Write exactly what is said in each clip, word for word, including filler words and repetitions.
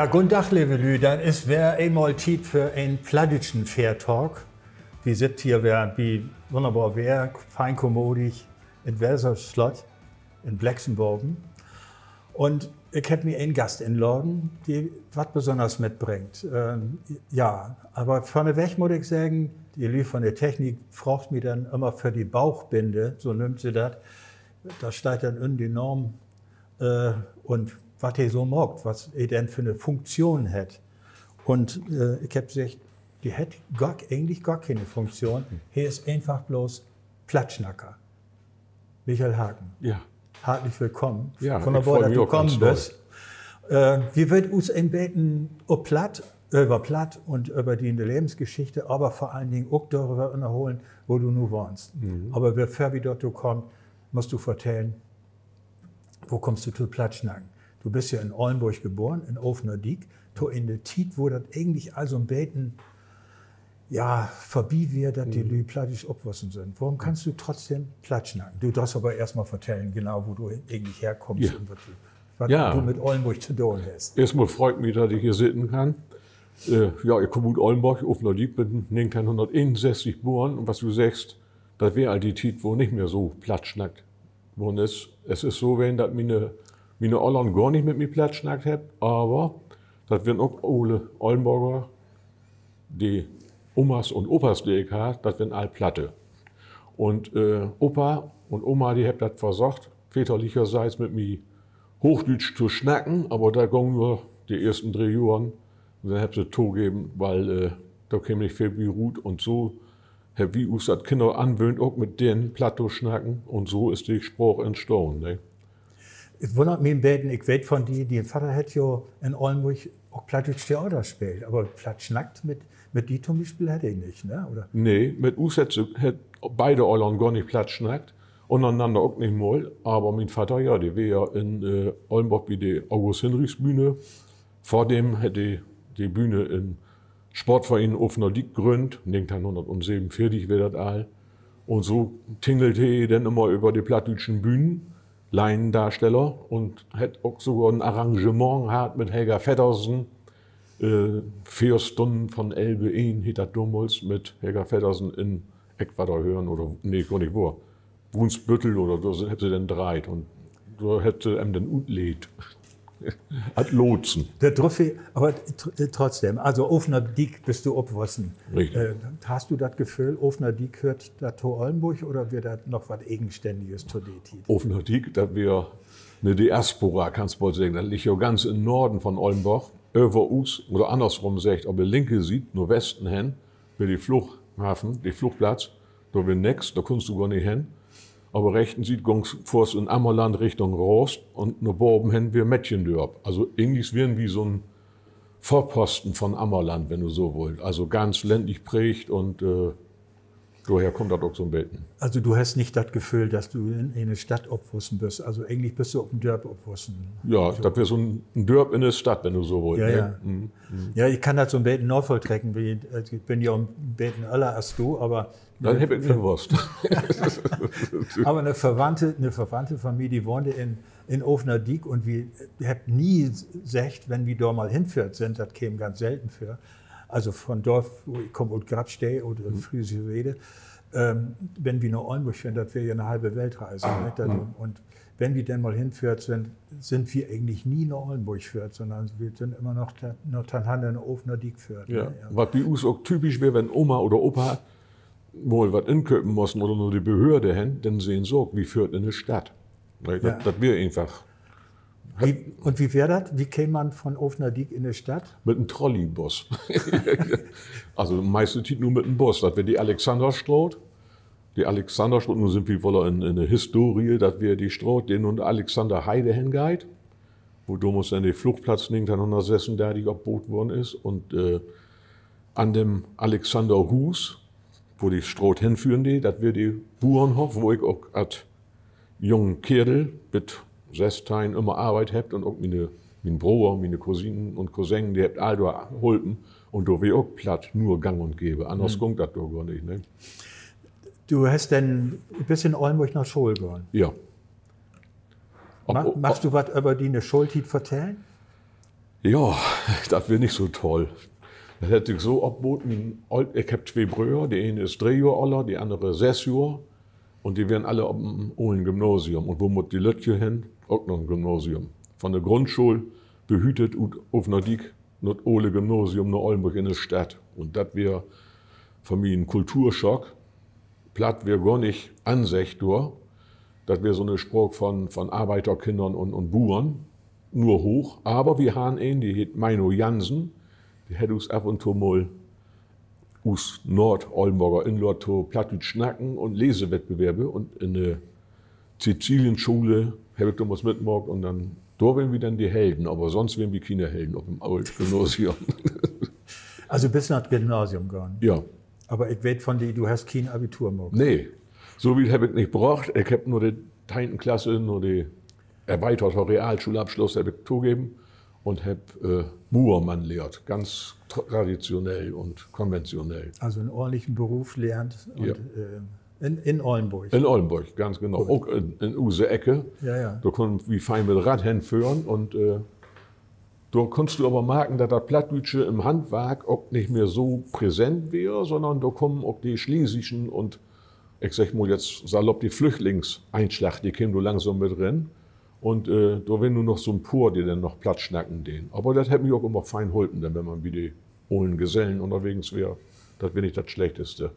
Ja, guten Dag, leve Lüüd. Denn is weer eenmal Tiet för en plattdüütschen Fährtalk. Wi sitt hier weer bi wunnerbor Weer, fein kommodig in Welser-Slott in Blexenborgen. Un ik hebb mi en Gast inladen, de wat Besünners mitbringt. Ähm, ja, aver vörneweg mutt ik seggen, de Lüüd von de Technik fraagt mi denn ümmer för de Bauchbinde, so nöömt se dat. Dor steiht denn ünnen de Naam, äh, un wat he so maakt, wat he denn för 'ne Funktion hett. Un, äh, ik hebb seggt, de hett gor, egentlich gor kene Funktion. He is eenfach blots Plattsnacker. Michael Haken. Ja. Hartlich willkamen. Ja, ik frei mi ok ganz doll. Wunnerbor, dat du kamen büst. Äh, wi wüllt us en beten op Platt, över Platt un över diene Levensgeschichte, aver vör allen Dingen ok doröver ünnerholen, wo du nu wahnst. Aver bevör wi dorto kaamt, musst du vertellen, wo kummst du to Plattsnacken? Du büst ja in Ollnborg geboren, in Ofenderdiek, to ene Tiet, wo dat egentlich al so 'n beten, ja, vörbi weer, dat de Lüüd plattdüütsch opwussen sünd. Worüm kannst du trotzdem Platt snacken? Du dröffst aver eerstmal vertellen, genau, wo du egentlich herkummst un wat du, wat du mit Ollnborg to doon hest. Eerstmal frei ik mi, dat ik hier sitten kann. Äh, ja, ik kaam ut Ollnborg, Ofenderdiek, bün negenteihnhunnerteenunsesstig boren un wat du seggst, dat weer al de Tiet, wo nich mehr so Platt snackt worrn is. Et is so ween, dat miene, miene Öllern gor nich mit mi Platt snackt hebbt, aver dat weren ok ole Ollnborger, de Omas un Opas, de ik harr, dat weren all Platte. Un, äh, Opa un Oma, de hebbt dat versöcht, väterlicherseits mit mi Hoochdüütsch to snacken, aver dat gung nur de eersten dree Johren. Un denn hebbt se togeven, wiel, äh, dor keem nich veel bi rut. Un so hebbt wi us dat Kinner anwöhnt, ok mit den Platt to snacken. Un so is de Spraak entstahn, ne? Et wunnert mi en beten, ik weet von di, dien Vadder hett jo in Ollnborg ok plattdüütsch Theater speelt, aver Platt snackt mit, mit di to'n Bispeel hett he nich, ne? Oder? Nee, mit us hett se, hett beide Öllern gor nich Platt snackt, ünnernanner ok nich mal, aver mien Vadder, ja, de weer ja in, äh, Ollnborg bi de August-Hinrichs-Bühne. Vördem hett he de Bühne in Sportvereen Ofenderdiek grünnt, negenteihnhunnertsebenunveertig weer dat al. Un so tingelt he denn ümmer över de plattdüütschen Bühnen, Laiendarsteller, un hett ok sogor en Arrangement hatt mit Helga Feddersen, äh, Veer Stunnen von Elbe een heet dat domals, mit Helga Feddersen in Eckwarder Höörn oder, nee, gor nich wohr. Brunsbüttel oder so, hebbt se denn dreiht un dor hebbt se em denn utleent. As Lotsen. Dat dröff he, aver tr-, trotzdem, also Ofenderdiek büst du opwussen. Richtig. Äh, harrst du dat Geföhl, Ofenderdiek höört dat to Ollnborg oder weer dat noch wat Egenstänniges to de Tiet? Ofenderdiek, dat weer 'ne Diaspora, kannst bold seggen. Dat liggt jo ganz in'n Norden von Ollnborg. Över us, oder annersrüm seggt, op de linke Siet, na Westen hen, weer de Flughafen, de Flugplatz, dor weer nix, dor kunnst du gor nich hen. Op de rechten Siet gungst, fohrst in Ammerland Richtung Raast un na baven hen weer Mädchendörp. Also egentlich weren wi so'n Vorposten von Ammerland, wenn du so wullt. Also ganz ländlich präägt un, äh, dorher kummt dat ok so'n beten. Also du hest nich dat Geföhl, dat du in ene Stadt opwussen büst. Also egentlich büst du op en Dörp opwussen. Ja, dat weer so'n Dörp in de Stadt, wenn du so wullt, ne? Ja, ik kann dat so'n beten navulltrecken, wiel, äh, ik bün ja en beten öller as du, aver dat heff ik verwusst. Aver 'ne Verwandte, 'ne Verwandte von mi, de wahnde in, in Ofenderdiek un wi hebbt nie seggt, wenn wi dor mal hinföhrt sünd, dat keem ganz selten vör. Also von dor, wo ik kumm, ut Grabstede, ut, ut Friesische Reede, ähm, wenn wi na Ollnborg föhren, dat weer ja 'ne halve Weltreise, ne? Un wenn wi denn mal hinföhrt sünd, sünd wi egentlich nie na Ollnborg föhrt, sünnern wi sünd ümmer noch na Tannhannel, na Ofenderdiek föhrt, ne? Wat bi us ok typisch weer, wenn Oma oder Opa mal wat inköpen mussen oder na de Behörde hen, denn seen se ok, wi föhrt in de Stadt. Dat weer eenfach. Un wo weer dat? Wo keem man von Ofenderdiek in de Stadt? Mit en Trolleybus. Also meiste Tiet nu mit en Bus. Dat weer de Alexanderstraat. De Alexanderstraat, nu sünd wi woller in, in de Historie, dat weer de Straat, de na de Alexanderheide hengeiht, wo domals denn de Flugplatz negenteihnhunnertsessundartig opboot worrn is. Un, äh, an dat Alexanderhuus, wo de Straat henföhren dee, dat weer de Buernhoff, wo ik ok as jung Keerl bit sössteihn ümmer arbeidt hebb un ok miene, mien Broder, miene Cousinen un Cousinen, de hebbt all dor hulpen. Un dor weer ok Platt nur gang un gäve. Anners gung dat dor gor nich, ne? Du hest denn, büst in Ollnborg na School gahn? Ja. Magst du wat över diene Schooltiet vertellen? Ja, dat weer nich so toll. Dat hett sik so opboot, mien, ik heff twee Bröder, de ene is dree Johr oller, de annere sess Johr. Un de weren alle op en olen Gymnasium. Un wo mutt de Lüttje hen? Ok na 'n Gymnasium. Von de Grundschool, behütet, ut Öffner Diek, na 't ole Gymnasium, na Ollnborg in de Stadt. Un dat weer för mi en Kulturschock. Platt weer gor nich anseggt dor. Dat weer so 'ne Spraak von, von Arbeiderkinnern un, un Buern, nur Hooch. Aver wi harrn een, de heet Meino Jansen, de hett us af un to mal, us Noord-Ollnborger, inlaadt to Plattdüütsch snacken un Lesewettbewerbe. Un in de Cäcilienschule heff ik domals mitmaakt un denn, dor weren wi denn de Helden, aver sonst weren wi kiene Helden op 'n olen Gymnasium. Also büst na 't Gymnasium gahn? Ja. Aver ik weet von di, du hest kien Abitur maakt. Nee, so wiet heff ik nich brocht. Ik heff nur de teinte Klasse, nur de erweiterte Realschulabschluss heff ik togeven un heff, äh, Buurmann lehrt, ganz traditionell un konventionell. Also en ordentlichen Beruf lehrt un, äh, in, in Ollnborg? In Ollnborg, ganz genau. Ok in, in use Ecke. Dor kunnen wi fein mit Rad henföhren un, äh, dor kunnst du aver marken, dat dat Plattdüütsche in't Handwark ok nich mehr so präsent weer, sonnern dor kamen ok de Schlesischen un, ik segg mal jetzt salopp, de Flüchtlingseinslag, de keem dor langsam mit rin. Un, äh, dor weren nu noch so 'n poor, de denn noch Platt snacken deen. Aver dat hett mi ok ümmer fein holpen, denn wenn man bi de olen Gesellen ünnerwegens weer, dat weer nich dat Slechteste.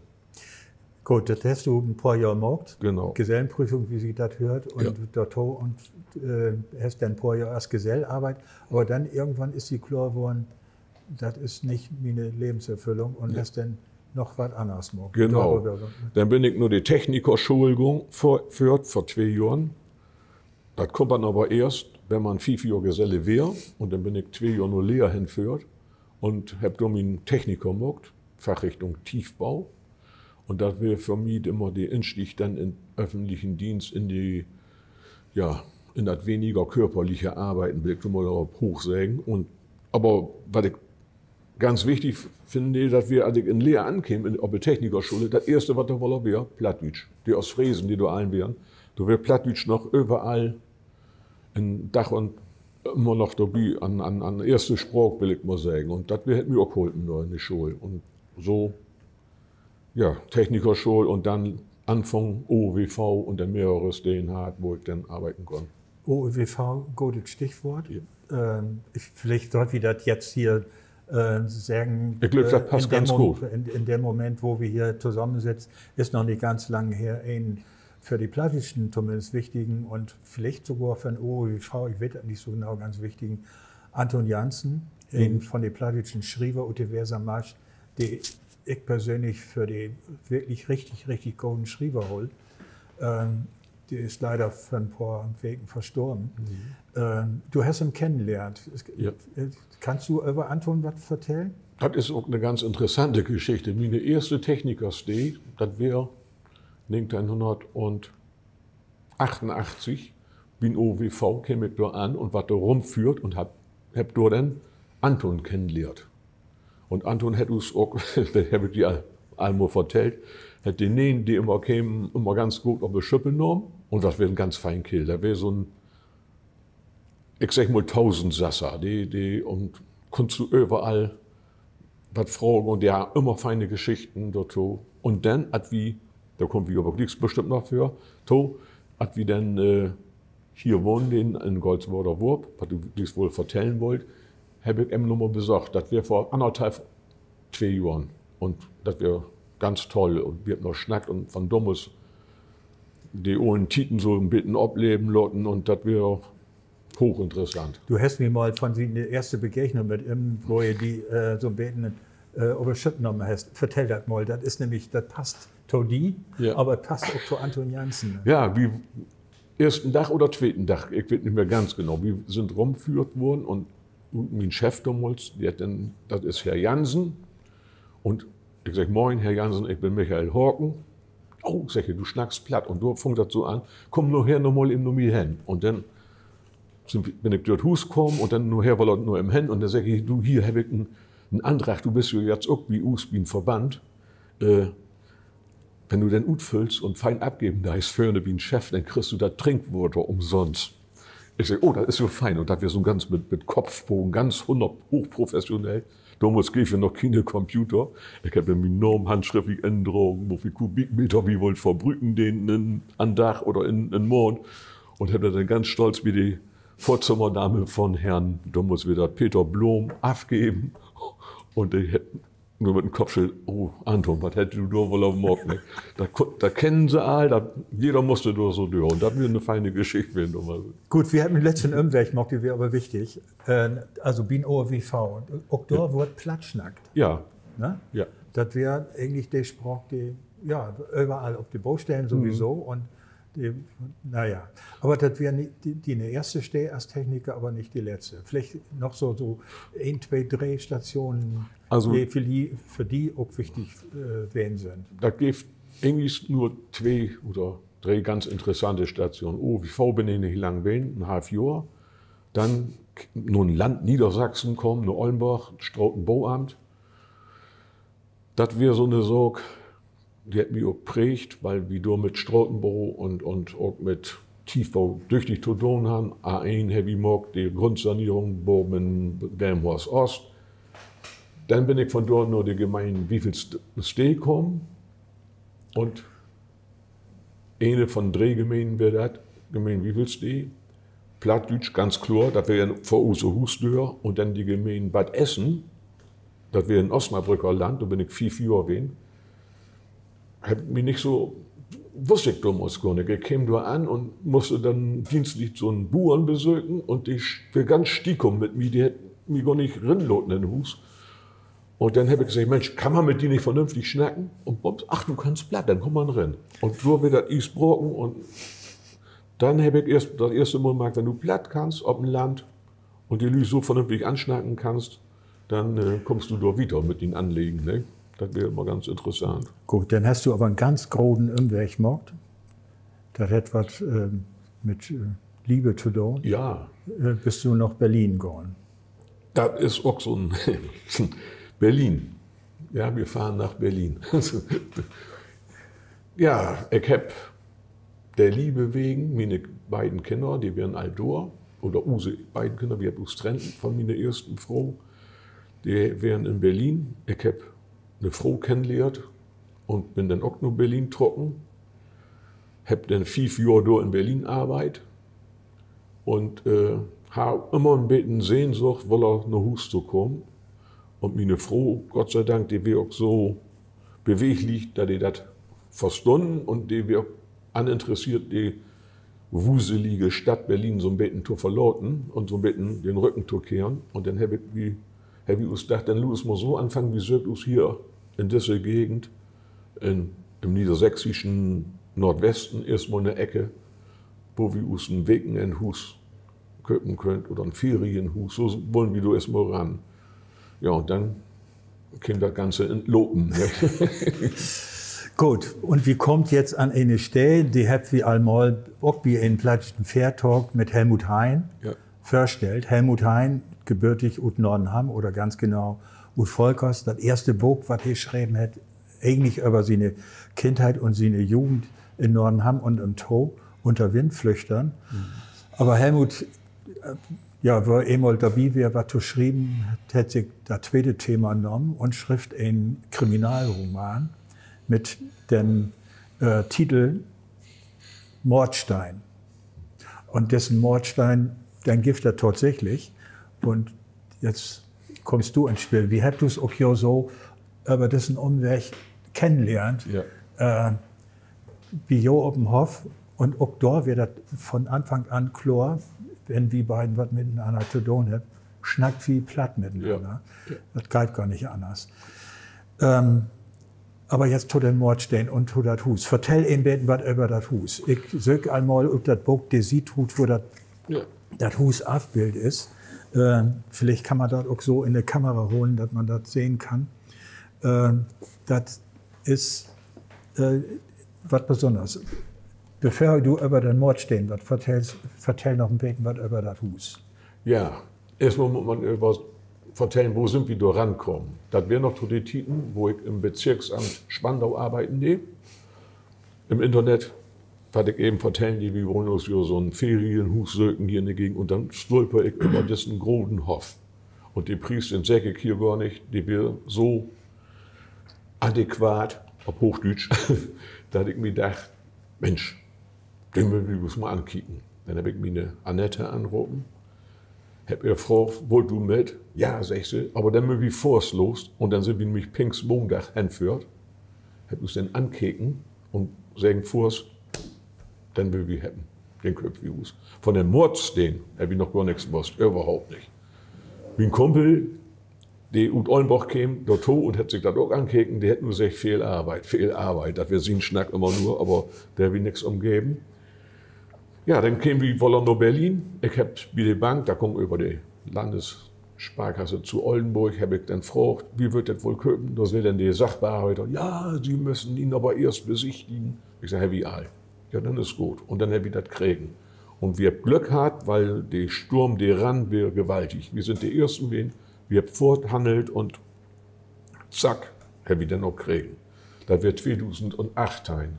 Goot, dat hest du en poor Johr maakt. Genau. Gesellenprüfung, wie sik dat höört, un dorto un, äh, hest denn en poor Johr as Gesell arbeidt. Aver denn irgendwann is di kloor worrn, dat is nich miene Levenserfüllung, un hest denn noch wat anners maakt. Genau. Denn bün ik na de Technikerschool gahn, för, för, vör twee Johren. Dat kummt denn aver eerst, wenn man fief Johr Geselle weer. Un denn bün ik twee Johr na Leer henföhrt un heff dor mien Techniker maakt, Fachrichtung Tiefbau. Un dat weer för mi immer de Instieg denn in öffentlichen Dienst, in de, ja, in dat weniger körperliche Arbeiden, will ik nu mal op Hooch seggen. Un, aver wat ik ganz wichtig finn, dat weer, as ik in Leer ankeem, in, op de Technikerschole, dat eerste, wat dor woller weer, Plattdüütsch. De Oostfresen, de dor allen weren, dor weer Plattdüütsch noch överall in Dag un ümmer noch dorbi, an, an, an eerste Spraak, will ik mal seggen. Un dat weer, hett mi ok holpen dor in de School. Un so, ja, Technikerschool un denn anfungen, O W V, un denn mehrere Steden hatt, wo ik denn arbeiden kunn. O W V, godet Stichwoort. Villicht dröfft wi dat jetzt hier seggen, in, in den Moment, wo wi hier tosamen sitt, is noch nich ganz lang her, een för de Plattdüütschen tominnst wichtigen un villicht sogor för 'n O W V, ik weet dat nich so genau, ganz wichtigen Anton Janssen, een von de plattdüütschen Schriever ut de Wesermarsch, de ik persönlich för de wirklich richtig, richtig goden Schriever hool. De is leider vör 'n poor Weken verstorven. Du hest em kennenlehrt. Kannst du över Anton wat vertellen? Dat is ok 'ne ganz interessante Geschichte. Miene eerste Technikersteed, dat weer negenteihnhunnertachtunachtzig, bi'n O W V keem ik dor an un warr dor rumföhrt un hebb, hebb dor denn Anton kennenlehrt. Un Anton hett us ok, dat heff ik di al, al mal vertellt, hett de Ne'en, de ümmer kemen, ümmer ganz goot op de Schippe nahmen. Un dat weer en ganz fein Keerl. Dat weer so 'n, ik segg mal, Tausendsasser. De, de, un kunnst du överall wat fragen un de harr ümmer feine Geschichten dorto. Un denn, as wi, dor kaamt wi aver glieks bestimmt noch för, to, as wi denn hier wahnen deen in Golzwarder Wurp, wat du glieks woll vertellen wullt, heff ik em noch mal besöcht. Dat weer vör annerthalf, twee Johren. Un dat weer ganz toll. Un wi hebbt noch snackt un von domals de olen Tieden so 'n beten opleven laten un dat weer hoochinteressant. Du hest mi mal von diene eerste Begegnung mit em, wo he di so 'n beten op de Schipp nahmen hett. Vertell dat mal, dat is nämlich, dat passt to di, aver dat passt ok to Anton Janssen. Ja, wi, eersten Dag oder tweten Dag, ik weet nich mehr ganz genau, wi sünd rumföhrt worrn un mien Chef domals, de hett denn, dat is Herr Janssen. Un ik segg: Moin, Herr Janssen, ik bün Michael Horken. Oh, seggt he, du snackst Platt. Un dor fung dat so an: Kumm naher noch mal even na mi hen. Un denn bün ik dör 't Huus kamen un denn naher woll ik na em hen un denn seggt he: Du, hier heff ik en, en Andrag, du büst jo jetzt ok bi us bi'n Verband. Wenn du den utfüllst un fein afgeven deist vörne bi'n Chef, denn kriggst du dat Drinkwater ümsünst. Ik segg: Oh, dat is so fein. Un dat weer so ganz mit, mit Kopfbogen, ganz hunnert, hoochprofessionell. Domals geev dat noch kene Computer. Ik heff denn mien Naam handschriftlich indragen, wo veel Kubikmeter wi wullt verbruken, den in, an Dag oder in, in Maand. Un heff dat denn ganz stolz bi de Vorzimmerdame von Herrn, domals weer dat Peter Blom, afgeven. Un de hett nu mit den Kopp schüddelt: Oh, Anton, wat hest du dor woll maakt, ne? Dat ko-, dat kennen se all, dat, jeder musst dor so dör. Un dat weer 'ne feine Geschicht ween, domals. Goot, wi hebbt en letzten Ümweg maakt, de weer aver wichtig. Äh, also bi'n O R W V, ok dor wurr Platt snackt. Ja. Ne? Ja. Dat weer egentlich de Spraak, de, ja, överall op de Baustellen sowieso. Un de, na ja. Aver dat weer nich de, de eerste Steed as Techniker, aver nich de letzte. Villicht noch so, so een, twee, dree Stationen, also, de för di, för di ok wichtig, äh, ween sünd. Dat geev egentlich nur twee oder dree ganz interessante Stationen. O W V bün ik nich lang ween, en half Johr. Denn k-, na 'n Land Niedersachsen kamen, na Ollnborg, Stratenbooamt. Dat weer so 'ne Saak, de hett mi ok präägt, wiel wi dor mit Stratenboo un, un ok mit Tiefboo düchtig to doon harrn. A een hebbt wi maakt, de Grundsanierung baven Delmenhorst Ost. Denn bün ik von dor na de Gemeen Wievelstede kamen. Un ene von dree Gemenen weer dat, Gemeen Wievelstede. Plattdüütsch, ganz kloor, dat weer vör use Huusdöör. Un denn de Gemeen Bad Essen, dat weer in Osnabrücker Land, dor bün ik fief Johr ween. Hett mi nich so, wusst ik domals gor nich. Ik keem dor an un musst denn dienstlich so 'n Buern besöken un de sch-, weer ganz stiekum mit mi, de hett mi gor nich rinlaten in Huus. Un denn heff ik seggt: Mensch, kann man mit di nich vernünftig snacken? Un bums, ach, du kannst Platt, denn kumm man rin. Un dor weer dat Ies braken un denn heff ik eerst dat eerste Mal markt, wenn du Platt kannst op 'n Land un de Lüüd so vernünftig ansnacken kannst, denn, äh, kummst du dor wieter mit dien Anliegen, ne? Dat weer immer ganz interessant. Goot, denn hest du aver en ganz groten Ümweg maakt. Dat hett wat, ähm, mit, äh, Liebe to doon. Ja. Äh, büst du na Berlin gahn? Dat is ok so 'n Berlin. Ja, wir fahren nach Berlin. Ja, ik heff de Liebe wegen, miene beiden Kinner, de weren al dor, oder use beiden Kinner, wi hebbt us trennt von miene eersten Fro, de weren in Berlin. Ik heff 'ne Fro kennenlehrt un bün denn ok na Berlin trocken. Heff denn fief Johr dor in Berlin arbeidt un, äh, harr immer en beten Sehnsucht, woller na Huus to kamen. Un miene Fro, Gott sei Dank, de weer ok so beweglich, dat de dat verstünn un de weer ok an interesseert, de wuselige Stadt Berlin so 'n beten to verlaten un so 'n beten den Rücken to kehren. Un denn heff ik, wi, heff wi us dacht, denn laat us mal so anfangen, wi söökt us hier in disse Gegend, in, im niedersächsischen Nordwesten eerstmal 'ne Ecke, wo wi us en Wekenendhuus köpen köönt oder en Ferienhuus. So wullen wi dor eerstmal ran. Ja, un denn keem dat Ganze in't Lopen, ne? Goot, un wi kaamt jetzt an ene Steed, de hebbt wi al mal ok bi en plattdüütschen Fährtalk mit Helmut Hein vörstellt. Helmut Hein, gebürtig ut Nordenham oder ganz genau ut Volkers. Dat eerste Book, wat he schreven hett, egentlich över siene Kindheit un siene Jugend in Nordenham un ümto, Unter Windflüchtern. Aver Helmut, äh, ja, wör eenmal dorbi weer, wat to schrieven, hett sik dat tweete Thema nahmen un schrifft en Kriminalroman mit den, äh, Titel Mordstein. Un dissen Mordstein, den gifft dat tatsächlich. Un jetzt kummst du in't Spill. Wi hebbt us ok jo so över dissen Ümweg kennenlehrt. Äh, bi jo op 'n Hoff. Un ok dor weer dat von Anfang an kloor, wenn wi beiden wat mitenanner to doon hebbt, snackt wi Platt mitenanner. Dat geiht gor nich anners. Ähm, aver jetzt to den Mordstein un to dat Huus. Vertell en beten wat över dat Huus. Ik söök al mal op dat Book de Siet rut, wo dat, dat Huus afbildt is. Äh, villicht kann man dat ok so in de Kamera holen, dat man dat sehn kann. Äh, dat is, äh, wat Besünners. Bevör du över den Mordstein wat vertellst, vertell noch en beten wat över dat Huus. Ja, eerstmal mutt man över vertellen, wo sünd wi dor rankamen. Dat weer noch to de Tieden, wo ik in't Bezirksamt Spandau arbeiden dee. In't Internet wat ik even vertellen dee, wi wullen us jo so'n Ferienhuus söken hier in de Gegend un denn stulper ik över dissen groten Hoff. Un de Pries, den segg ik hier gor nich, de weer so adequat, op Hoochdüütsch, dat ik mi dacht, Minsch, den mööt wi us mal ankieken. Denn heff ik miene Annette anropen, heff ehr fraagt: Wullt du mit? Ja, seggt se, aver denn mööt wi foors los. Un denn sünd wi nämlich Pingstmaandag henföhrt, hebbt us den ankeken un seggen foors: Den wüllt wi hebben, den kööpt wi us. Von den Moordsteen hebbt wi noch gor nix wusst, överhaupt nich. Mien Kumpel, de ut Ollnborg keem, dorto un hett sik dat ok ankeken, de hett nu seggt: Veel Arbeit, veel Arbeit. Dat weer sien Snack ümmer nur, aver dor hebbt wi nix üm geven. Ja, denn kemen wi woller na Berlin. Ik hebb bi de Bank, dor kummt över de Landessparkasse zu Ollenborg, heff ik denn fraagt: Wi wüllt dat woll köpen? Dor seggt denn de Sachbearbeiter: Ja, Sie müssen ihn aber erst besichtigen. Ik segg: Hebbt wi all. Ja, denn is goot. Un denn hebbt wi dat kregen. Un wi hebbt Glück hatt, wiel de Sturm, de ran, weer gewaltig. Wi sünd de Eersten ween, wi hebbt foort hannelt un zack, hebbt wi den ok kregen. Dat weer tweedusendachteihn.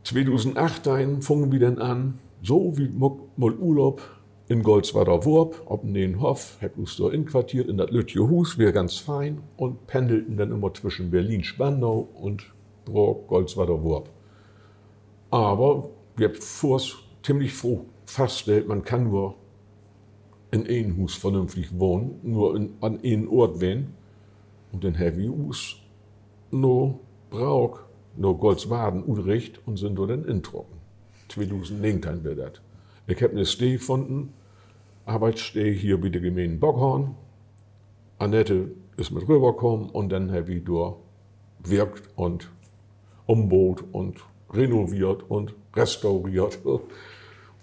Tweedusendachteihn fungen wi denn an, so, wi maakt mal Urlaub in Golzwarder Wurp op 'n ne'en Hoff, hebbt us dor inquarteert in dat lüttje Huus, weer ganz fein, un pendelten denn ümmer twischen Berlin-Spandau un Braak-Golzwarder Wurp. Aver wi hebbt foors temlich froh faststellt, man kann nur in een Huus vernünftig wahnen, nur in, an een Oort ween. Un denn hebbt wi us na Braak, na Golzwarden utricht un sünd dor denn introcken. Tweedusendnegenteihn weer dat. Ik hebb 'ne Steed funnen, Arbeitssteed hier bi de Gemeen Bockhorn. Annette is mit röverkamen un denn hebbt wi dor wirkt un ümboot un renoveert un restaureert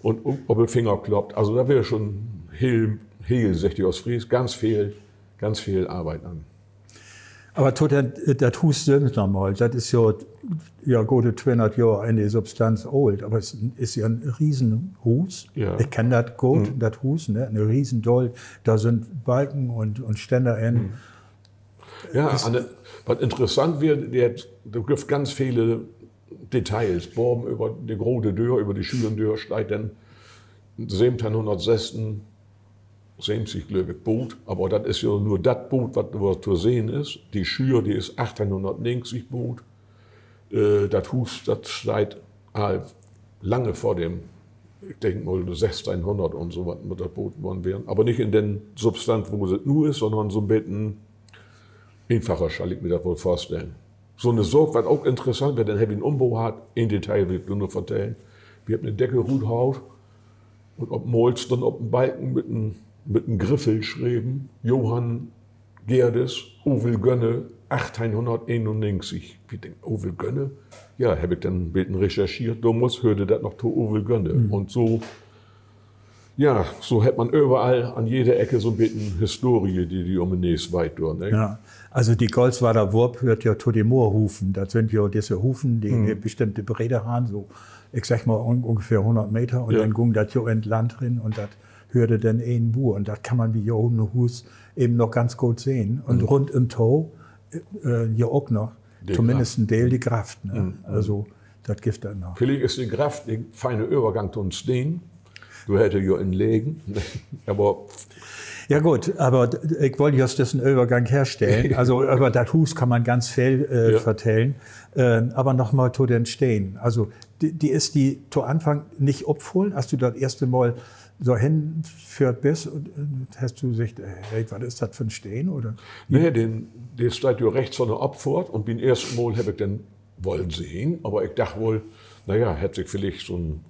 un op de Finger kloppt. Also dat weer schon heel, heel, seggt de Oostfrees, ganz veel, ganz veel Arbeit an. Aver to dat, dat Huus sülvst nochmal, dat is jo, ja, gode tweehunnert Johr in de Substanz oolt, aver is, is ja en Riesenhuus. Ik kenn dat goot, dat Huus, ne? En Riesendaal, dor sünd Balken un, un Stänner in. Ja, wat interessant weer, dor gifft ganz vele Details. Baven över de grote Döör, över de Schüürendöör steiht denn söventeihn söventig, glööv ik, boot. Aver dat is ja nur dat Boot, wat dor to sehn is. De Schüür, de is achteihnhunnertnegentig boot. Dat Huus, dat steiht al lange vör dem, ik denk mal, sössteihnhunnert un so wat mutt dat boot worrn weren. Aver nich in den Substanz, wo dat nu is, sonnern so'n beten eenfacher, schall ik mi dat woll vörstellen. So'ne Saak, wat ok interessant weer, denn hebbt wi en Ümbo hatt, een Detail will ik nu noch vertellen. Wi hebbt 'ne Decke ruthaut un op 'n Maal stünn op en Balken mit en, mit en Griffel schreven: Johann Gerdes, Ovelgönne, achteihnhunnerteenunnegentig. Wi denkt: Ovelgönne? Ja, heff ik denn 'n beten recherchiert, domals höörde dat noch to Ovelgönne. Un so, ja, so hett man överall an jede Ecke so'n beten Historie, de di üm de Nees weiht dor, ne? Also de Golzwarder Wurp höört ja to de Moorhuven. Dat sünd ja disse Huven, de, de bestimmte Breedte harrn, so, ik segg mal, un-, ungefähr hunnert Meter. Un denn gung dat jo in't Land rin un dat höörde denn een Buur. Un dat kann man bi jo in Huus even noch ganz goot sehn. Un rundümto, äh, ja ok noch, tominnst en Deel de Graft, ne? Also, dat gifft dat noch. Villicht is de Graft de feine Övergang to'n Steen. Du hest jo in legen. Aver ja, goot, aver d-, ik wull jüst dissen Övergang herstellen. Also, över dat Huus kann man ganz veel, äh, vertellen. Äh, aver noch mal to den Steen. Also, de, de is di to Anfang nich opfullen, as du dat eerste Mal so henföhrt büst un, un hest du seggt: Hey, wat is dat för 'n Steen, oder? Nee, den, de steiht jo rechts vör de Opfohrt un bi'n eersten Mal heff ik den woll sehn, aver ik dach woll, na ja, hett sik villicht so'n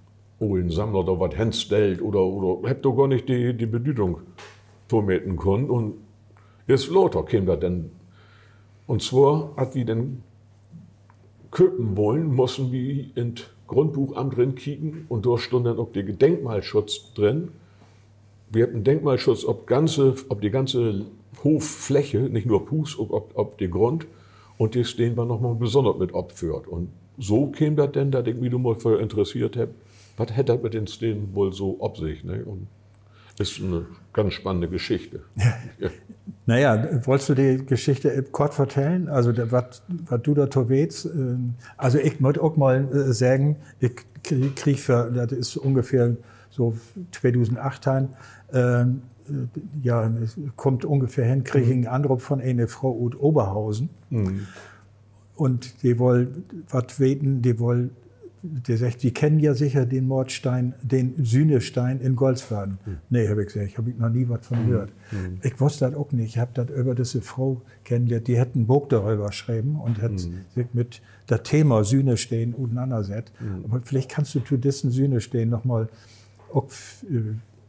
olen Sammler dor wat henstellt oder, oder hebb dor gor nich de, de Bedüdung tometen kunnt. Un eerst later keem dat denn. Un zwar, as wi den köpen wullen, mussen wi in't Grundbuchamt rinkieken un dor stunn denn ok de Denkmalschutz drin. Wi hebbt en Denkmalschutz op ganze, op de ganze Hoffläche, nich nur op Huus, ok op, op de Grund. Un de Steen weer noch mal besünners mit opföhrt. Un so keem dat denn, dat ik mi dor mal för interesseert hebb, wat hett dat mit den Steen woll so op sik, ne? Un Is 'ne ganz spannende Geschichte. Na ja, wollst du de Geschichte kort vertellen? Also, wat, wat du dorto weetst? Also, ik mutt ok mal seggen, ik krieg för, dat is ungefähr so tweedusendachttien, ja, kummt ungefähr hen, krieg ik en Anroop von ene Fro ut Oberhausen. Un de wull wat weten, de wull, de seggt: Wi kennen ja seker den Moordsteen, den Sühnesteen in Golzwarden. Nee, heff ik seggt, heff ik noch nie wat von höört. Ik wuss dat ok nich, heff dat över düsse Fro kennenlehrt, de hett en Book doröver schreven un hett sik mit dat Thema Sühnesteen utenannersett. Aver villicht kannst du to dissen Sühnesteen noch mal, ok,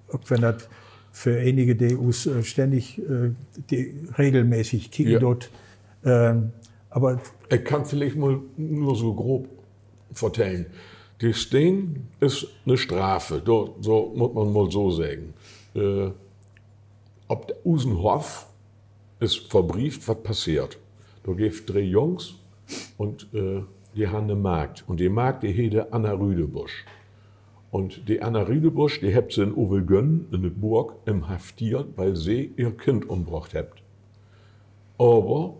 ok wenn dat för enige, de us stännig, de regelmäßig kieken doot, aver ik kann villicht mal nur so grob vertellen. De Steen is 'ne Strafe, dor, so mutt man mal so seggen. Op usen Hoff is verbrieft, wat passeert. Dor geev 't dree Jungs un de harrn 'ne Markt. Un de Markt, de heet Anna Rüdebusch. Un de Anna Rüdebusch, de hebbt se in Ovelgönn in de Burg inhafteert, wiel se ehr Kind umbrocht hebbt. Aver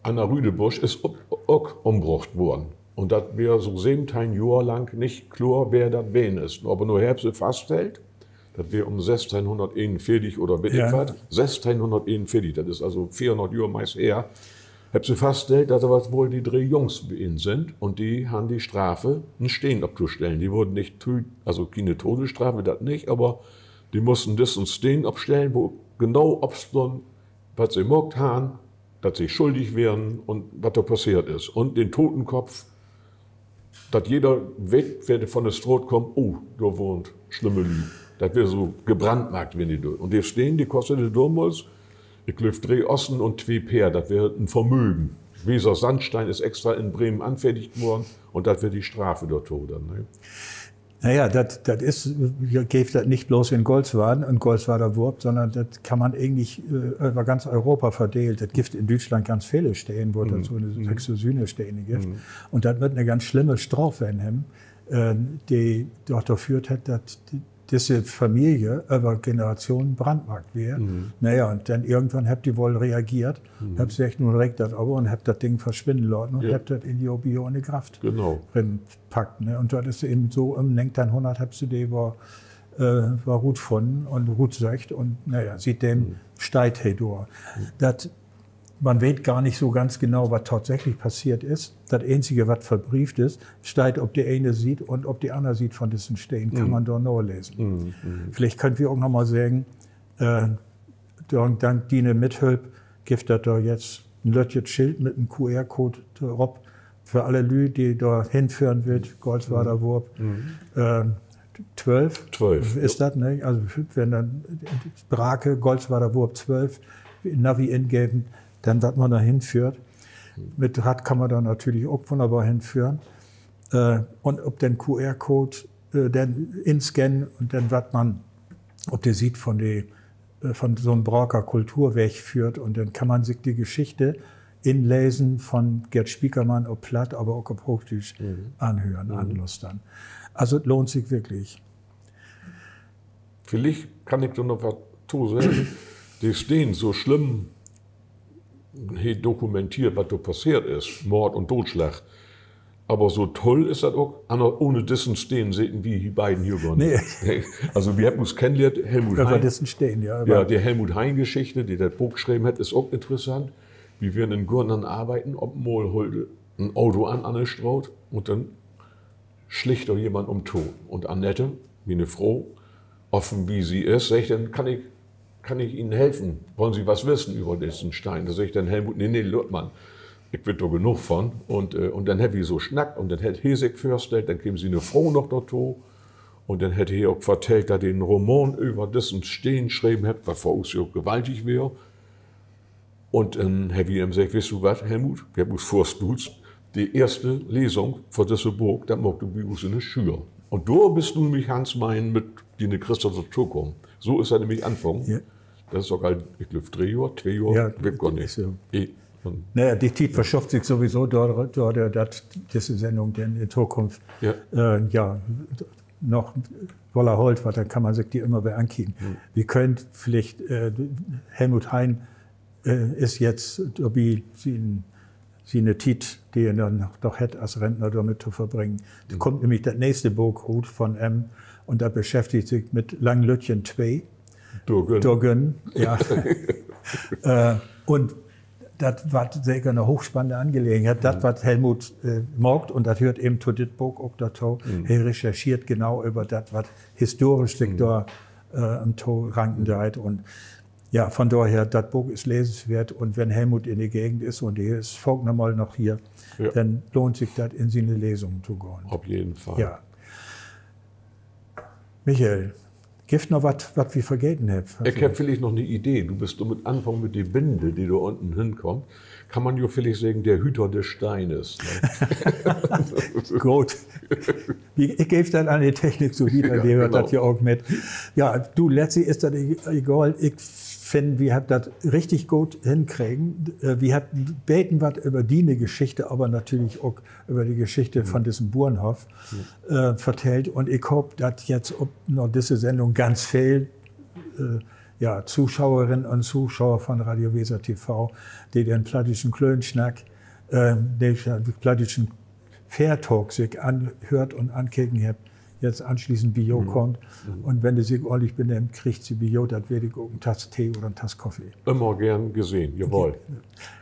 Anna Rüdebusch is ok umbrocht worrn. Un dat weer so söventeihn Johr lang nich kloor, wer dat ween is. Aver nu hebbt se faststellt, dat weer üm sössteihnhunnerteenunveertig oder weet ik wat, sössteihnhunnerteenunveertig, dat is also veerhunnert Johr meist her, hebbt se faststellt, dat dat woll de dree Jungs ween sünd. Un de harrn de Strafe, en Steen optostellen. De wurrn nich, also kiene Todesstrafe, dat nich, aver de mussten düssen Steen opstellen, wo genau op stunn, wat se maakt harrn, dat se schuldig weren un wat dor passeert is. Un den Totenkopf, dat jeder weet, wer dor von de Straat kummt: Oh, dor wahnt slimme Lüüd. Dat weer so gebrandmarkt, wenn de dor. Un de Steen, de kostede domals, ik glööv, dree Ossen un twee Peer. Dat weer en Vermögen. Weser Sandsteen is extra in Bremen anfertigt worrn un dat weer de Strafe dorto denn, ne? Na ja, dat, dat is, geev dat nich blots in Golzwarden un Golzwarder Wurp, sonnern dat kann man egentlich över ganz Europa verdeelt. Dat gifft in Düütschland ganz vele Steden, wo dat so 'ne, so Sühnestene gifft. Un dat mutt 'ne ganz slimme Straaf ween hebben, de dorto föhrt hett, dat disse Familie över Generationen brandmarkt weer. Na ja, un denn irgendwann hebbt de woll reageert, hebbt seggt: Nu reckt dat aver, un hebbt dat Ding verswinnen laten un hebbt dat in de, bi jo in de Graft rinpackt, ne? Un dat is even so, üm negenteihnhunnert hebbt se de weer rutfunnen un rutsöcht un, na ja, sietdem steiht he dor. Dat, man weet gor nich so ganz genau, wat tatsächlich passeert is. Dat eenzige, wat verbrieft is, steiht op de ene Siet un op de anner Siet von dissen Steen kann man dor nalesen. Villicht köönt wi ok noch mal seggen, dank diene Mithülp gifft dat dor jetzt en lüttjet Schild mit en QR-Code dorop för alle Lüüd, de dor henföhren wüllt, Golzwarder Wurp twölf is dat, ne? Also wenn denn Brake, Golzwarder Wurp twölf, Navi ingeven, denn warrt man dor henföhrt. Mit Rad kann man dor natürlich ok wunnerbor henföhren. Un op den QR-Code denn inscannen un denn warrt man op de Siet von de, von so'n Braker Kulturweg föhrt un denn kann man sik de Geschichte inlesen von Gerd Spiekermann op Platt, aver ok op Hoochdüütsch anhören, anlustern. Also, dat lohnt sik wirklich. Villicht kann ik dor noch wat to seggen. De Steen, so slimm he dokumenteert, wat dor passeert is, Moord un Dootslag. Aver so toll is dat ok, ohne dissen Steen seten wi beiden hier gor nich. Also, wi hebbt us kennenlehrt, Helmut Hein. De Helmut-Hein-Geschichte, de dat Book schreven hett, is ok interessant. Wi weren in Gurn an arbeiden, op mal hollt en Auto an, an de Straat, un denn sliggt dor jemand ümto. Un Annette, miene Fro, offen wie se is, seggt denn: Kann ik Ihnen helfen? Wollen Sie was wissen über diesen Stein? Dor seggt denn Helmut: Nee, nee, laat man. Ik weet dor genoog von. Un denn hebbt wi so snackt un denn hett he sik vörstellt, denn keem siene Fro noch dorto. Un denn hett he ok vertellt, dat he en Roman över dissen Steen schreven hett, wat för us ok gewaltig weer. Un denn hebbt wi em seggt: Weetst du wat, Helmut, wi hebbt us vörstutzt, de eerste Lesung för disse Book, dat maakst du bi us in de Schüür. Un dor büst du nämlich, Hans, mien, mit diene Christa dortokamen. So is dat nämlich anfungen. Dat is ok al, ik glööv, dree Johr, twee Johr, weet gor nich. Na ja, de Tiet verschuuvt sik sowieso dordör, dat disse Sendung denn in Tokunft, ja, noch woller holt, wat, denn kann man sik de ümmer weer ankieken. Wi köönt villicht, äh, Helmut Heyen, äh, is jetzt dorbi, sien, siene Tiet, de he denn noch hett as Rentner, dormit to verbringen. Dor kummt nämlich dat nächste Book rut von em un dat beschäftigt sik mit Langlütjen twee. Dorgünn. Dorgünn, ja. Äh, un dat warrt seker 'ne hoochspannende Angelegenheit. Dat, wat Helmut, äh, maakt, un dat höört even to dit Book ok dorto, he recherchiert genau över dat, wat historisch sik dor, äh, üm to ranken deit. Un ja, von dorher, dat Book is lesensweert. Un wenn Helmut in de Gegend is, un he is faken mal noch hier, denn lohnt sik dat, in siene Lesungen to gahn. Op jeden Fall. Ja. Michael, gifft noch wat, wat wi vergeten hebbt? Ik heff villicht noch 'ne Idee. Du büst doch mit anfangen mit de Bindel, de dor ünnen henkummt. Kann man jo villicht seggen, de Hüter des Steines, ne? Goot. Ik geev dat an de Technik so wieder, de höört dat ja ok mit. Ja, du, letztlich is dat e-, egal. Ik finn, wi hebbt dat richtig goot henkregen. Äh, wi hebbt beten wat över diene Geschichte, aver natürlich ok över de Geschichte von dissen Buernhoff, äh, vertellt. Un ik hoop, dat jetzt op, na disse Sendung ganz veel, äh, ja, Zuschauerinnen un Zuschauer von Radio Weser T V, de den plattdüütschen Klöönsnack, äh, de plattdüütschen Fährtalk sik anhöört un ankeken hebbt, jetzt anschließend bi jo kaamt. Un wenn de sik ornlich benehmt, kriegt se bi jo, dat weet ik ok, en Tass Tee oder en Tass Koffee. Ümmer geern gesehn, jawoll.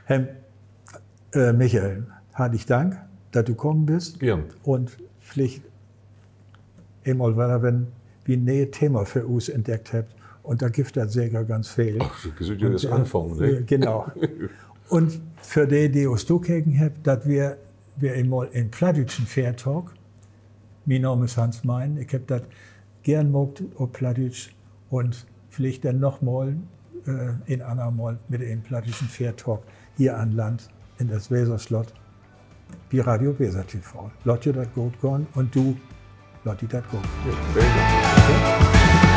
Äh, Michael, hartlich Dank, dat du kamen büst. Un villicht eenmal wedder, wenn wi en nee'et Thema för us entdeckt hebbt. Un dor gifft dat seker ganz veel. Ach, wi sünd ja eerst anfungen, ne? Genau. Un för de, de us tokeken hebbt, dat weer, weer eenmal en plattdüütschen Fährtalk. Mien Naam is Hans Mein. Ik hebb dat geern maakt op Plattdüütsch un villicht denn noch mal, äh, en anner Mal mit en plattdüütschen Fährtalk hier an Land in dat Weserslott bi Radio Weser T V. Laat jo dat goot gahn un du, laat di dat goot gahn.